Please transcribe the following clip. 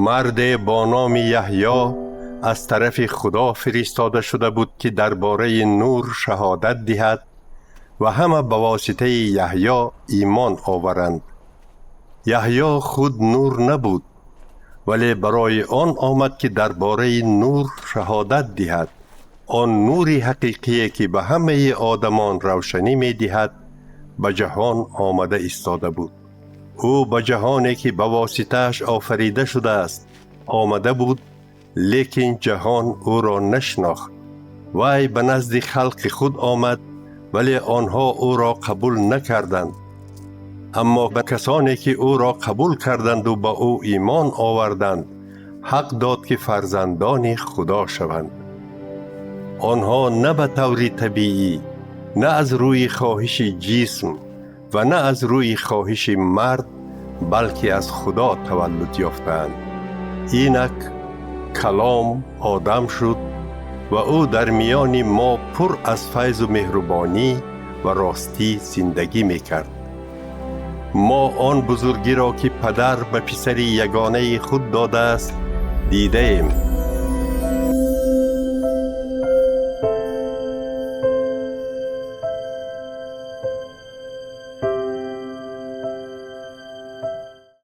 Марде бо номи Яҳё аз тарафи Худо фиристода шуда буд, ки дар бораи нур шаҳодат диҳад ва ҳама ба воситаи Яҳё имон оваранд. Яҳё худ нур набуд, вале барои он омад, ки дар бораи нур шаҳодат диҳад. Он нури ҳақиқие, ки ба ҳамаи одамон равшанӣ медиҳад, ба ҷаҳон омада истода буд. Ӯ ба ҷаҳоне, ки ба воситааш офарида шудааст, омада буд, лекин ҷаҳон ӯро нашинохт. Вай ба назди халқи худ омад, вале онҳо ӯро қабул накарданд. Аммо ба касоне, ки ӯро қабул карданду ба ӯ имон оварданд, ҳақ дод, ки фарзандони Худо шаванд. Онҳо на ба таври табиӣ, на аз рӯи хоҳиши ҷисм ва на аз рӯи хоҳиши мард, балки аз Худо таваллуд ёфтаанд. Инак Калом одам шуд ва ӯ дар миёни мо пур аз файзу меҳрубонӣ ва ростӣ зиндагӣ мекард. Мо он бузургиро, ки падар ба писари ягонаи худ додааст, дидаем.